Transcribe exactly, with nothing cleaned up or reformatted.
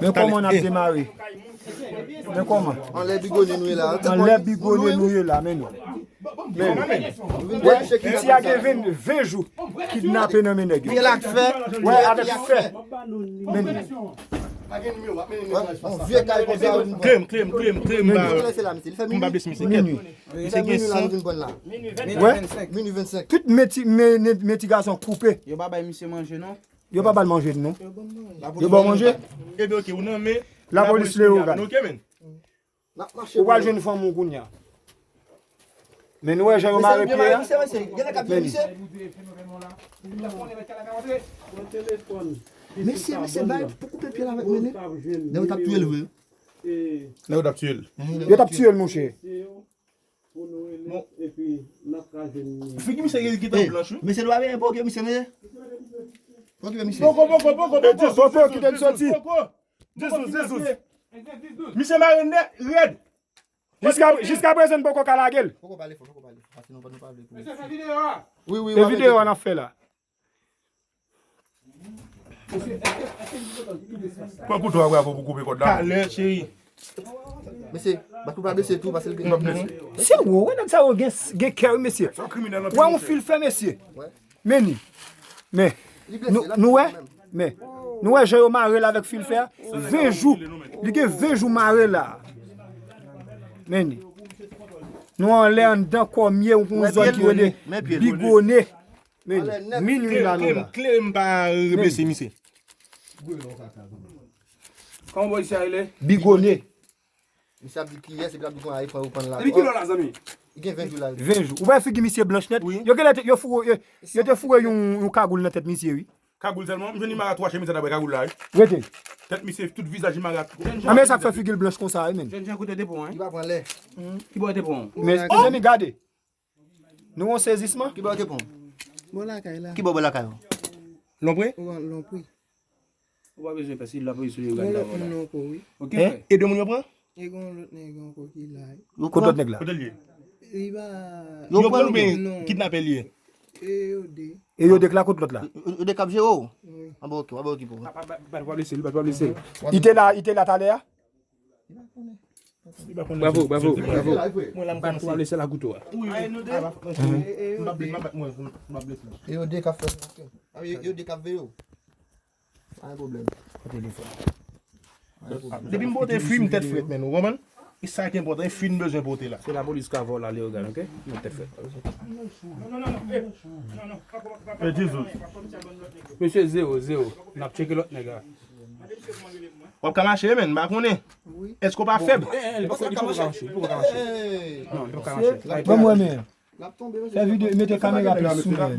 Men kòman n ap demare? Men kòman? Anlè bigone nou ye la. Anlè bigone nou ye la, men nou. Men nou. Wè, piti a gen ven, ven jou kidnape nan men nèg yo. Wè, avèk fè. Men nou. Klem, klem, klem, klem. M pa blese misye. Minwi. Misye gen san. Wè. Minwi vennsenk. Tout meti, men, men ti gason koupe. Yo pa bay misye manje, non. Yo pa ba l manje, non. Yo ba w manje? Ebyen, oke, ou nan men lapolis Leyogàn. Oke, men. Ou pral jwenn fanm ou kounye a. Men nou wè jan yo mare pye a. Men li. Mesye, mesye, bay pou koupe pye l avèk men li. Nèg yo t ap touye l vre. Nèg yo t ap touye l. Yo t ap touye l, monchè. Pou nou rele, epi n ap ka jwenn li. Figi misye gentan blanch, wi. Mesye dwa byen, poko misye, mesye. Poko misye. Poko, poko, poko, poko. Poko, kite l soti. Poko. Dizdouz, dizdouz. Misye mare nèt, rèd. Jiska, jiska prezan, n poko ka lage l. Poko pale fò, poko pale fò. Paske nou pa, nou pa vle pou. Mesye, fè videyo a. Wi, wi, e videyo a n ap fè la. Pran kouto a, bravo, pou koupe kòd la. Talè, cheri. Mesye, bat ou pa blese tou, paske l gen. M ap blese. Se wo, wè nèg sa yo gen, gen kè, wi, mesye. Wè yon fil fè, mesye. Men ni. Men, nou, nou wè, men, nou wè jan yo mare l avèk fil fè a? Ven jou. Li gen ven jou mare la. Men ni. Nou anlè anndan kòmye yon zòn ki rele Bigone. Men ni. Minwi la nou la. Klem, klem, pa blese misye. Kòman polisye a rele? Bigone. Misye ap di kiyès, epi l ap di konn a, e pran yo pann la. Depi kilè w la, zanmi? Li gen ven jou la. Ven jou. Ou wè figi misye blanch nèt? Wi. Yo genlè te, yo foure, yo, yo te foure yon, yon kagoul nan tèt misye, wi. Kagoul sèlman? M jwenn li mare twa chemiz sa dabò kagoul la, wi. Rete. Tèt misye, tout vizaj li mare ak. A, men sa k fè figi l blanch konsa, wi, men. Jènjan, kote w te pran, wi? Li pa pran lè. Ki bò w te pran? Men, mezanmi, gade. Nou an sezisman? Ki bò w te pran? Bò lakay la. Ki bò, bò lakay ou? Lòmpre? Ou an Lòmpre. Ou pa bezwen pè, si lapolis ou yo gad la, vòlè. Oke, frè. E de moun yo pran? E gen yon lòt nèg ankò ki la. Kote lòt nèg la? Kote l ye? Li pa. Yo pran l oubyen kidnapè l ye? E yo de. E yo de k la, kote lòt la? Yo de k ap jere w? Wi. An ba oke, an ba okipe w. Pa, pa, pa, pa blese l, pa, pa blese l. Li te la, li te la talè a? Bravo, bravo, bravo. Mwen la m konnen se la kouto a. Wi, wi. M pa blese, m pa blese. E yo de k ap fè. A, yo, yo de k ap veye w. Pa gen pwoblèm. Kote telefòn? Depi m pote fwi, m tèt frèt, men ou konprann? E sa ki enpòtan, e fwi m bezwen pote la. Se lapolis ka vòlè Leyogàn, oke? Mwen tèt frèt. E Jezi. Mesye, zewo, zewo. N ap tcheke lòt nèg la. W ap ka mache, men, m pa konnen. Èske w pa fèb? Eh, eh, li poko, li poko ka mache, li poko ka mache. Non, li poko ka mache. Ban mwen, men. Fè videyo, mete kamera plis sou men.